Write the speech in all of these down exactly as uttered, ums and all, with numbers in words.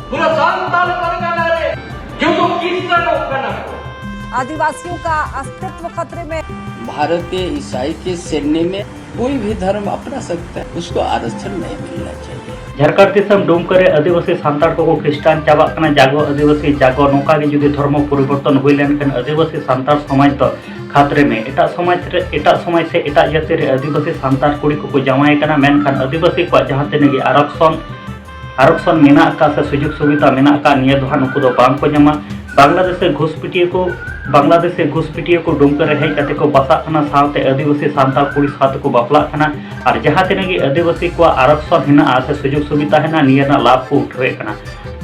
ᱯᱩᱨᱟᱹ ᱥᱟᱱᱛᱟᱲ ᱯᱟᱨᱜᱟᱱᱟ ᱨᱮ ᱡᱚᱛᱚ ᱠᱤᱥᱟᱹᱬᱚᱜ ᱠᱟᱱᱟ ᱠᱚ᱾ आदिवासियों का अस्तित्व खतरे में। भारतीय ईसाई के सैन्य में कोई भी धर्म अपना सकता है, उसको आरक्षण नहीं मिलना चाहिए। ᱡᱷᱟᱨᱠᱷᱚᱸᱰ ᱫᱤᱥᱚᱢ ᱰᱩᱢᱠᱟᱹ ᱨᱮ ᱟᱹᱫᱤᱵᱟᱹᱥᱤ ᱥᱟᱱᱛᱟᱲ ᱠᱚᱠᱚ ᱠᱷᱨᱤᱥᱴᱟᱱ ᱪᱟᱵᱟᱜ ᱠᱟᱱᱟ, ᱡᱟᱜᱚ ᱟᱹᱫᱤᱵᱟᱹᱥᱤ ᱡᱟᱜᱚ᱾ ᱱᱚᱝᱠᱟ ᱜᱮ ᱡᱩᱫᱤ ᱫᱷᱚᱨᱢᱚ ᱯᱚᱨᱤᱵᱚᱨᱛᱚᱱ ᱦᱩᱭ ᱞᱮᱱᱠᱷᱟᱱ ᱟᱹᱫᱤᱵᱟᱹᱥᱤ ᱥᱟᱱᱛᱟᱲ ᱥᱚᱢᱟᱡᱽ ᱫᱚ ᱠᱷᱟᱛᱨᱮ ᱢᱮ᱾ ᱮᱴᱟᱜ ᱥᱚᱢᱟᱡᱽ ᱨᱮ, ᱮᱴᱟᱜ ᱥᱚᱢᱟᱡᱽ ᱥᱮ ᱮᱴᱟᱜ ᱡᱟᱹᱛᱤ ᱨᱮ ᱟᱹᱫᱤᱵᱟᱹᱥᱤ ᱥᱟᱱᱛᱟᱲ ᱠᱩᱲᱤ ᱠᱚᱠᱚ ᱡᱟᱶᱟᱭ ᱠᱟᱱᱟ, ᱢᱮᱱᱠᱷᱟᱱ ᱟᱹᱫᱤᱵᱟᱹᱥᱤ ᱠᱚᱣᱟᱜ ᱡᱟᱦᱟᱸ ᱛᱤᱱᱟᱹᱜ ᱜᱮ ᱟᱨᱚᱠᱥᱚᱱ ᱟᱨᱚᱠᱥᱚᱱ ᱢᱮᱱᱟᱜ ᱟᱠᱟᱫ ᱥᱮ ᱥᱩᱡᱳᱜᱽ ᱥᱩᱵᱤᱫᱷᱟ ᱢᱮᱱᱟᱜ ᱟᱠᱟᱫ, ᱱᱤᱭᱟᱹ ᱫᱚ ᱦᱟᱸᱜ ᱱᱩᱠᱩ ᱫᱚ ᱵᱟᱝ ᱠᱚ ᱧᱟᱢᱟ᱾ ᱵᱟᱝᱞᱟᱫᱮᱥ ᱨᱮ ᱜᱷᱩᱥᱯᱤᱴᱤᱭᱟᱹ ᱠᱚ ᱵᱟᱝᱞᱟᱫᱮᱥ ᱨᱮ ᱜᱷᱩᱥᱯᱤᱴᱤᱭᱟᱹ ᱠᱚ ᱰᱩᱢᱠᱟᱹ ᱨᱮ ᱦᱮᱡ ᱠᱟᱛᱮ ᱠᱚ ᱵᱟᱥᱟᱜ ᱠᱟᱱᱟ, ᱥᱟᱶᱛᱮ ᱟᱹᱫᱤᱵᱟᱹᱥᱤ ᱥᱟᱱᱛᱟᱲ ᱠᱩᱲᱤ ᱥᱟᱶ ᱛᱮᱠᱚ ᱵᱟᱯᱞᱟᱜ ᱠᱟᱱᱟ᱾ ᱟᱨ ᱡᱟᱦᱟᱸ ᱛᱤᱱᱟᱹᱜ ᱜᱮ ᱟᱹᱫᱤᱵᱟᱹᱥᱤ ᱠᱚᱣᱟᱜ ᱟᱨᱚᱠᱥᱚᱱ ᱦᱮᱱᱟᱜᱼᱟ ᱥᱮ ᱥᱩᱡᱳᱜᱽ ᱥᱩᱵᱤᱫᱷᱟ ᱦᱮᱱᱟᱜᱼᱟ, ᱱᱤᱭᱟᱹ ᱨᱮᱱᱟᱜ ᱞᱟᱵᱷ ᱠᱚ ᱩᱴᱷᱟᱹᱣᱮᱫ ᱠᱟᱱᱟ᱾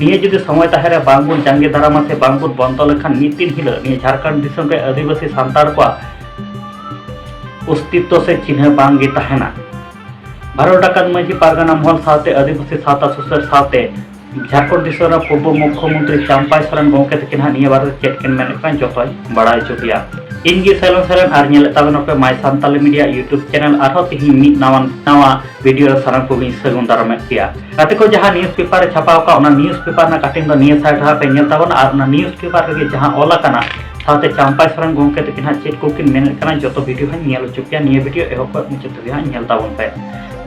ᱱᱤᱭᱟᱹ ᱡᱩᱫᱤ ᱥᱚᱢᱚᱭ ᱛᱟᱦᱮᱸ ᱨᱮ ᱵᱟᱝ ᱵᱚᱱ ᱡᱟᱸᱜᱮ ᱫᱟᱨᱟᱢᱟ ᱥᱮ ᱵᱟᱝ ᱵᱚᱱ ᱵᱚᱱᱫᱚ ᱞᱮᱠᱷᱟᱱ, ᱢᱤᱫ ᱫᱤᱱ ᱦᱤᱞᱳᱜ ᱱᱤᱭᱟᱹ ᱡᱷᱟᱲᱠᱷᱚᱸᱰ ᱫᱤᱥᱚᱢ ᱨᱮ ᱟᱹᱫᱤᱵᱟᱹᱥᱤ ᱥᱟᱱᱛᱟᱲ ᱠᱚᱣᱟᱜ ᱚᱥᱛᱤᱛᱛᱚ ᱥᱮ ᱪᱤᱱᱦᱟᱹ ᱵᱟᱝ ᱜᱮ ᱛᱟᱦᱮᱱᱟ᱾ ᱵᱷᱟᱨᱚᱛ ᱰᱟᱠᱟᱛ ᱢᱟᱹᱡᱷᱤ ᱯᱟᱨᱜᱟᱱᱟ ᱢᱚᱦᱚᱞ ᱥᱟᱶᱛᱮ ᱟᱹᱫᱤᱵᱟᱹᱥᱤ ᱥᱟᱶᱛᱟ ᱥᱩᱥᱟᱹᱨ ᱥᱟᱶᱛᱮ ᱡᱷᱟᱲᱠᱷᱚᱸᱰ ᱫᱤᱥᱚᱢ ᱨᱮᱱ ᱯᱩᱨᱵᱚ ᱢᱩᱠᱷᱭᱚᱢᱚᱱᱛᱨᱤ ᱪᱟᱢᱯᱟᱭ ᱥᱚᱨᱮᱱ ᱜᱚᱢᱠᱮ ᱛᱟᱹᱠᱤᱱ ᱦᱟᱸᱜ ᱱᱤᱭᱟᱹ ᱵᱟᱨᱮ ᱪᱮᱫ ᱠᱤᱱ ᱢᱮᱱᱮᱫ ᱠᱟᱱ, ᱡᱚᱛᱚᱧ ᱵᱟᱲᱟᱭ ᱦᱚᱪᱚ ᱯᱮᱭᱟ᱾ ᱤᱧ ᱜᱮ ᱥᱟᱭᱞᱚᱱ ᱥᱚᱨᱮᱱ ᱟᱨ ᱧᱮᱞᱮᱫ ᱛᱟᱵᱚᱱ ᱟᱯᱮ My Santali Media YouTube channel᱾ ᱟᱨᱦᱚᱸ ᱛᱮᱦᱮᱧ ᱢᱤᱫ ᱱᱟᱣᱟ ᱱᱟᱣᱟ video ᱨᱮ ᱥᱟᱱᱟᱢ ᱠᱚᱜᱮᱧ ᱥᱟᱹᱜᱩᱱ ᱫᱟᱨᱟᱢᱮᱫ ᱯᱮᱭᱟ᱾ ᱜᱟᱛᱮ ᱠᱚ, ᱡᱟᱦᱟᱸ news paper ᱨᱮ ᱪᱷᱟᱯᱟ ᱟᱠᱟᱱ, ᱚᱱᱟ news paper ᱨᱮᱱᱟᱜ cutting ᱫᱚ ᱱᱤᱭᱟᱹ side ᱨᱮ ᱦᱟᱸᱜ ᱯᱮ ᱧᱮᱞ ᱛᱟᱵᱚᱱᱟ, ᱟᱨ ᱚᱱᱟ news paper ᱨᱮᱜᱮ ᱡᱟᱦᱟᱸ ᱚᱞ ᱟᱠᱟᱱᱟ, ᱥᱟᱶᱛᱮ ᱪᱟᱢᱯᱟᱭ ᱥᱚᱨᱮᱱ ᱜᱚᱢᱠᱮ ᱛᱟᱹᱠᱤᱱ ᱦᱟᱸᱜ ᱪᱮᱫ ᱠᱚᱠᱤᱱ ᱢᱮᱱᱮᱫ ᱠᱟᱱᱟ, ᱡᱚᱛᱚ video ᱦᱟᱸᱜ ᱧᱮᱞ ᱦᱚᱪᱚ ᱯᱮᱭᱟ᱾ ᱱᱤᱭᱟᱹ video ᱮᱦᱚᱵ ᱠᱷᱚᱱ ᱢᱩᱪᱟᱹᱫ ᱫᱷᱟᱹᱵᱤᱡ ᱦᱟᱸᱜ ᱧᱮᱞ ᱛᱟᱵᱚᱱ ᱯᱮ᱾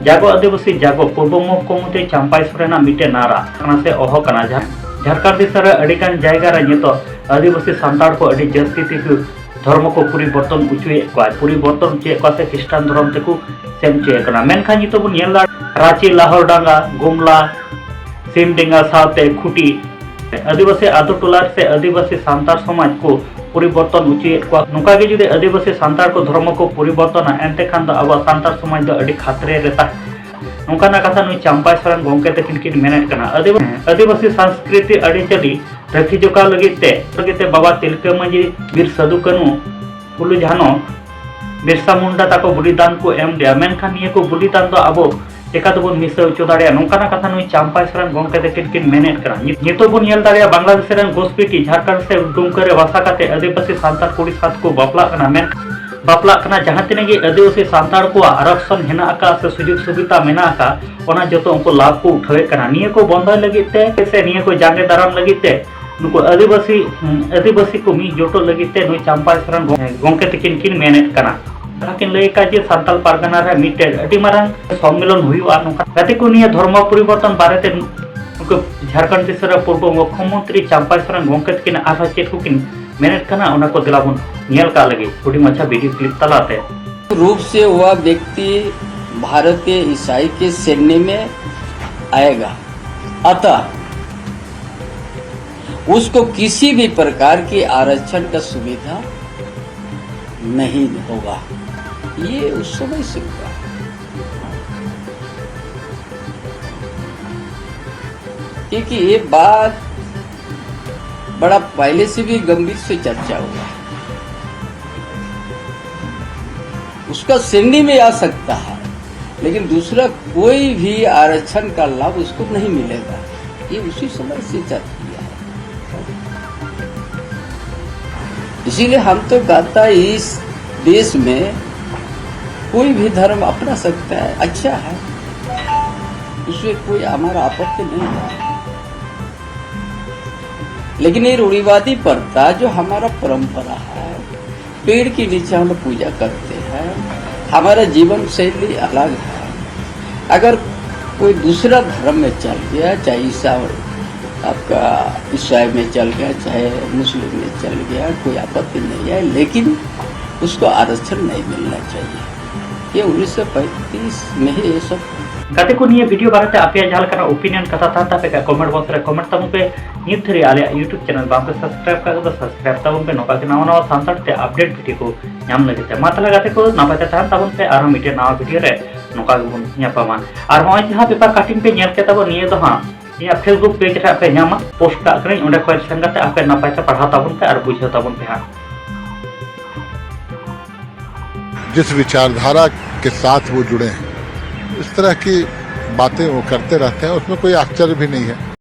ᱡᱟᱜᱚ ᱟᱹᱫᱤᱵᱟᱹᱥᱤ ᱡᱟᱜᱚ ᱯᱩᱨᱵᱚ ᱢᱩᱠᱷᱭᱚᱢᱚᱱᱛᱨᱤ ᱪᱟᱢᱯᱟᱭ ᱥᱚᱨᱮᱱᱟᱜ ᱢᱤᱫᱴᱮᱱ ᱱᱟᱨᱟ ᱠᱟᱱᱟ ᱥᱮ ᱚᱦᱚ ᱠᱟᱱᱟ, ᱡᱟᱦᱟᱸ ᱡᱷᱟᱲᱠᱷᱚᱸᱰ ᱫᱤᱥᱚᱢ ᱨᱮ ᱟᱹᱰᱤ ᱜᱟᱱ ᱡᱟᱭᱜᱟ ᱨᱮ ᱱᱤᱛᱚᱜ ᱟᱹᱫᱤᱵᱟᱹᱥᱤ ᱥᱟᱱᱛᱟᱲ ᱠᱚ ᱟᱹᱰᱤ ᱡᱟᱹᱥᱛᱤ ᱛᱮᱠᱚ ᱫᱷᱚᱨᱢᱚ ᱠᱚ ᱯᱚᱨᱤᱵᱚᱨᱛᱚᱱ ᱦᱚᱪᱚᱭᱮᱫ ᱠᱚᱣᱟ, ᱯᱚᱨᱤᱵᱚᱨᱛᱚᱱ ᱦᱚᱪᱚᱭᱮᱫ ᱠᱚᱣᱟ ᱥᱮ ᱠᱷᱨᱤᱥᱴᱟᱱ ᱫᱷᱚᱨᱚᱢ ᱛᱮᱠᱚ ᱥᱮᱱ ᱦᱚᱪᱚᱭᱮᱫ ᱠᱟᱱᱟ᱾ ᱢᱮᱱᱠᱷᱟᱱ ᱱᱤᱛᱚᱜ ᱵᱚᱱ ᱧᱮᱞ ᱫᱟᱲᱮᱭᱟᱜᱼᱟ, ᱨᱟᱸᱪᱤ, ᱞᱟᱦᱚᱨᱰᱟᱸᱜᱟ, ᱜᱩᱢᱞᱟ, ᱥᱤᱢᱰᱮᱸᱜᱟ ᱥᱟᱶᱛᱮ ᱠᱷᱩᱸᱴᱤ ᱟᱹᱫᱤᱵᱟᱹᱥᱤ ᱟᱛᱳ ᱴᱚᱞᱟ ᱥᱮ ᱟᱹᱫᱤᱵᱟᱹᱥᱤ ᱥᱟᱱᱛᱟᱲ ᱥᱚᱢᱟᱡᱽ ᱠᱚ ᱯᱚᱨᱤᱵᱚᱨᱛᱚᱱ ᱦᱚᱪᱚᱭᱮᱫ ᱠᱚᱣᱟ᱾ ᱱᱚᱝᱠᱟ ᱜᱮ ᱡᱩᱫᱤ ᱟᱹᱫᱤᱵᱟᱹᱥᱤ ᱥᱟᱱᱛᱟᱲ ᱠᱚ ᱫᱷᱚᱨᱢᱚ ᱠᱚ ᱯᱚᱨᱤᱵᱚᱨᱛᱚᱱᱟ, ᱮᱱᱛᱮ ᱠᱷᱟᱱ ᱫᱚ ᱟᱵᱚᱣᱟᱜ ᱥᱟᱱᱛᱟᱲ ᱥᱚᱢᱟᱡᱽ ᱫᱚ ᱟᱹᱰᱤ ᱠᱷᱟᱛᱨᱮ ᱨᱮ ᱛᱟᱦᱮᱸ᱾ ᱱᱚᱝᱠᱟᱱᱟᱜ ᱠᱟᱛᱷᱟ ᱱᱩᱭ ᱪᱟᱢᱯᱟᱭ ᱥᱚᱨᱮᱱ ᱜᱚᱢᱠᱮ ᱛᱟᱹᱠᱤᱱ ᱠᱤᱱ ᱢᱮᱱᱮᱫ ᱠᱟᱱᱟ᱾ ᱟᱹᱫᱤᱵᱟᱹᱥᱤ, ᱟᱹᱫᱤᱵᱟᱹᱥᱤ ᱥᱚᱝᱥᱠᱨᱤᱛᱤ ᱟᱹᱨᱤᱪᱟᱹᱞᱤ ᱨᱟᱹᱠᱷᱤ ᱡᱚᱜᱟᱣ ᱞᱟᱹᱜᱤᱫ ᱛᱮ, ᱞᱟᱹᱜᱤᱫ ᱛᱮ ᱵᱟᱵᱟ ᱛᱤᱞᱠᱟᱹ ᱢᱟᱹᱡᱷᱤ, ᱵᱤᱨ ᱥᱟᱹᱫᱷᱩ ᱠᱟᱹᱱᱩ, ᱯᱷᱩᱞᱩ ᱡᱷᱟᱱᱚ, ᱵᱤᱨᱥᱟ ᱢᱩᱱᱰᱟ ᱛᱟᱠᱚ ᱵᱚᱞᱤᱫᱟᱱ ᱠᱚ ᱮᱢ ᱞᱮᱫᱼᱟ, ᱢᱮᱱᱠᱷᱟᱱ ᱱᱤᱭᱟᱹ ᱠᱚ ᱵᱚᱞᱤᱫᱟᱱ ᱫᱚ ᱟᱵᱚ ᱪᱮᱠᱟ ᱛᱮᱵᱚᱱ ᱢᱤᱥᱟᱹ ᱦᱚᱪᱚ ᱫᱟᱲᱮᱭᱟᱜᱼᱟ? ᱱᱚᱝᱠᱟᱱᱟᱜ ᱠᱟᱛᱷᱟ ᱱᱩᱭ ᱪᱟᱢᱯᱟᱭ ᱥᱚᱨᱮᱱ ᱜᱚᱢᱠᱮ ᱛᱟᱹᱠᱤᱱ ᱠᱤᱱ ᱢᱮᱱᱮᱫ ᱠᱟᱱᱟ᱾ ᱱᱤᱛ-, ᱱᱤᱛᱚᱜ ᱵᱚᱱ ᱧᱮᱞ ᱫᱟᱲᱮᱭᱟᱜᱼᱟ, ᱵᱟᱝᱞᱟᱫᱮᱥ ᱨᱮᱱ ᱜᱷᱩᱥᱯᱤᱴᱤ ᱡᱷᱟᱲᱠᱷᱚᱸᱰ ᱥᱮ ᱰᱩᱢᱠᱟᱹ ᱨᱮ ᱵᱟᱥᱟ ᱠᱟᱛᱮ ᱟᱹᱫᱤᱵᱟᱹᱥᱤ ᱥᱟᱱᱛᱟᱲ ᱠᱩᱲᱤ ᱥᱟᱶ ᱛᱮᱠᱚ ᱵᱟᱯᱞᱟᱜ ᱠᱟᱱᱟ, ᱢᱮᱱᱠᱷᱟᱱ ᱵᱟᱯᱞᱟᱜ ᱠᱟᱱᱟ, ᱡᱟᱦᱟᱸ ᱛᱤᱱᱟᱹᱜ ᱜᱮ ᱟᱹᱫᱤᱵᱟᱹᱥᱤ ᱥᱟᱱᱛᱟᱲ ᱠᱚᱣᱟᱜ ᱟᱨᱚᱠᱥᱚᱱ ᱦᱮᱱᱟᱜ ᱟᱠᱟᱫ ᱥᱮ ᱥᱩᱡᱳᱜᱽ ᱥᱩᱵᱤᱫᱷᱟ ᱢᱮᱱᱟᱜ ᱟᱠᱟᱫ, ᱚᱱᱟ ᱡᱚᱛᱚ ᱩᱱᱠᱩ ᱞᱟᱵᱷ ᱠᱚ ᱩᱴᱷᱟᱹᱣᱮᱫ ᱠᱟᱱᱟ᱾ ᱱᱤᱭᱟᱹ ᱠᱚ ᱵᱚᱱᱫᱚᱭ ᱞᱟᱹᱜᱤᱫ ᱛᱮ ᱥᱮ ᱱᱤᱭᱟᱹ ᱠᱚ ᱡᱟᱸᱜᱮ ᱫᱟᱨᱟᱢ ᱞᱟᱹᱜᱤᱫ ᱛᱮ ᱱᱩᱠᱩ ᱟᱹᱫᱤᱵᱟᱹᱥᱤ, ᱟᱹᱫᱤᱵᱟᱹᱥᱤ ᱠᱚ ᱢᱤᱫ ᱡᱚᱴᱚᱜ ᱞᱟᱹᱜᱤᱫ ᱛᱮ ᱱᱩᱭ ᱪᱟᱢᱯᱟᱭ ᱥᱚᱨᱮᱱ ᱜᱚᱢᱠᱮ ᱛᱟᱹᱠᱤᱱ ᱠᱤᱱ ᱢᱮᱱᱮᱫ ᱠᱟᱱᱟ᱾ ᱡᱟᱦᱟᱸ ᱠᱤᱱ ᱞᱟᱹᱭ ᱟᱠᱟᱫ ᱡᱮ ᱥᱟᱱᱛᱟᱲ ᱯᱟᱨᱜᱟᱱᱟ ᱨᱮ ᱢᱤᱫᱴᱮᱡ ᱟᱹᱰᱤ ᱢᱟᱨᱟᱝ ᱥᱚᱢᱢᱮᱞᱚᱱ ᱦᱩᱭᱩᱜᱼᱟ, ᱱᱚᱝᱠᱟ ᱜᱟᱛᱮ ᱠᱚ᱾ ᱱᱤᱭᱟᱹ ᱫᱷᱚᱨᱢᱚ ᱯᱚᱨᱤᱵᱚᱨᱛᱚᱱ ᱵᱟᱨᱮᱛᱮ ᱱᱩᱠᱩ ᱡᱷᱟᱲᱠᱷᱚᱸᱰ ᱫᱤᱥᱚᱢ ᱨᱮ ᱯᱩᱨᱵᱚ ᱢᱩᱠᱷᱭᱚᱢᱚᱱᱛᱨᱤ ᱪᱟᱢᱯᱟᱭ ᱥᱚᱨᱮᱱ ᱜᱚᱢᱠᱮ ᱛᱟᱹᱠᱤᱱ ᱟᱨᱦᱚᱸ ᱪᱮᱫ ᱠᱚᱠᱤᱱ ᱢᱮᱱᱮᱫ ᱠᱟᱱᱟ, ᱚᱱᱟ ᱠᱚ ᱫᱮᱞᱟ ᱵᱚᱱ ᱧᱮᱞ ᱠᱟᱜ ᱞᱟᱹᱜᱤᱫ᱾ ᱦᱩᱰᱤᱧ ᱢᱟᱪᱷᱟ ᱵᱷᱤᱰᱤᱭᱳ ᱠᱞᱤᱯ ᱛᱟᱞᱟᱛᱮ᱾ रूप से वह व्यक्ति भारतीय ईसाई के श्रेणी में आएगा, अतः उसको किसी भी प्रकार की आरक्षण का सुविधा नहीं होगा। ये उस समय से हुआ। क्योंकि ये बात बड़ा पहले से भी गंभीर से चर्चा हुआ है। उसका श्रेणी में आ सकता है, लेकिन दूसरा कोई भी आरक्षण का लाभ उसको नहीं मिलेगा। ये उसी समय से चर्चा किया है। इसीलिए हम तो कहता है, इस देश में कोई भी धर्म अपना सकता है, अच्छा है, उसमें कोई हमारा आपत्ति नहीं है। लेकिन ये रूढ़िवादी प्रथा जो हमारा परंपरा है, पेड़ के नीचे हम लोग पूजा करते हैं, हमारा जीवन शैली अलग है। अगर कोई दूसरा धर्म में चल गया, चाहे ईसा आपका ईसाई में चल गया, चाहे मुस्लिम में चल गया, कोई आपत्ति नहीं है, लेकिन उसको आरक्षण नहीं मिलना चाहिए। ये उन्नीस सौ पैंतीस में ही ये सब ᱜᱟᱛᱮ ᱠᱚ, ᱱᱤᱭᱟᱹ ᱵᱷᱤᱰᱤᱭᱳ ᱵᱟᱨᱮᱛᱮ ᱟᱯᱮᱭᱟᱜ ᱡᱟᱦᱟᱸ ᱞᱮᱠᱟᱱᱟᱜ ᱚᱯᱤᱱᱤᱭᱚᱱ ᱠᱟᱛᱷᱟ ᱛᱟᱦᱮᱱ ᱛᱟᱯᱮ ᱠᱷᱟᱱ ᱠᱚᱢᱮᱱᱴ ᱵᱚᱠᱥ ᱨᱮ ᱠᱚᱢᱮᱱᱴ ᱛᱟᱵᱚᱱ ᱯᱮ᱾ ᱱᱤᱛ ᱫᱷᱟᱹᱨᱤᱡ ᱟᱞᱮᱭᱟᱜ ᱭᱩᱴᱩᱵᱽ ᱪᱮᱱᱮᱞ ᱵᱟᱝ ᱯᱮ ᱥᱟᱵᱥᱠᱨᱟᱭᱤᱵ ᱠᱟᱜ ᱠᱚᱫᱚ ᱥᱟᱵᱥᱠᱨᱟᱭᱤᱵ ᱛᱟᱵᱚᱱ ᱯᱮ, ᱱᱚᱝᱠᱟ ᱜᱮ ᱱᱟᱣᱟ ᱱᱟᱣᱟ ᱥᱟᱱᱛᱟᱲ ᱛᱮ ᱟᱯᱰᱮᱴ ᱵᱷᱤᱰᱤᱭᱳ ᱠᱚ ᱧᱟᱢ ᱞᱟᱹᱜᱤᱫ ᱛᱮ᱾ ᱢᱟ ᱛᱟᱦᱚᱞᱮ ᱜᱟᱛᱮ ᱠᱚ, ᱱᱟᱯᱟᱭ ᱛᱮ ᱛᱟᱦᱮᱱ ᱛᱟᱵᱚᱱ ᱯᱮ, ᱟᱨᱦᱚᱸ ᱢᱤᱫᱴᱮᱱ ᱱᱟᱣᱟ ᱵᱷᱤᱰᱤᱭᱳ ᱨᱮ ᱱᱚᱝᱠᱟ ᱜᱮᱵᱚᱱ ᱧᱟᱯᱟᱢᱟ᱾ ᱟᱨ ᱱᱚᱜᱼᱚᱭ ᱡᱟᱦᱟᱸ ᱯᱮᱯᱟᱨ ᱠᱟᱴᱤᱝ ᱯᱮ ᱧᱮᱞ ᱠᱮᱫ ᱛᱟᱵᱚᱱ, ᱱᱤᱭᱟᱹ ᱫᱚ ᱦᱟᱸᱜ ᱤᱧᱟᱹᱜ ᱯᱷᱮᱥᱵᱩᱠ ᱯᱮᱡᱽ ᱨᱮ ᱯᱮ ᱧᱟᱢᱟ, ᱯᱳᱥᱴ ᱠᱟᱜ ᱠᱟᱹᱱᱟᱹᱧ, ᱚᱸᱰᱮ ᱠᱷᱚᱱ ᱥᱮᱱ ᱠᱟᱛᱮ ᱟᱯᱮ ᱱᱟᱯᱟᱭ ᱛᱮ ᱯᱟᱲᱦᱟᱣ ᱛᱟᱵᱚᱱ ᱯᱮ ᱟᱨ ᱵᱩᱡᱷᱟᱹᱣ ᱛᱟᱵᱚᱱ ᱯᱮ ᱦᱟᱸᱜ᱾ जिस विचारधारा के साथ वो जुड़े हैं, इस तरह की बातें वो करते रहते हैं, उसमें कोई आश्चर्य भी नहीं है।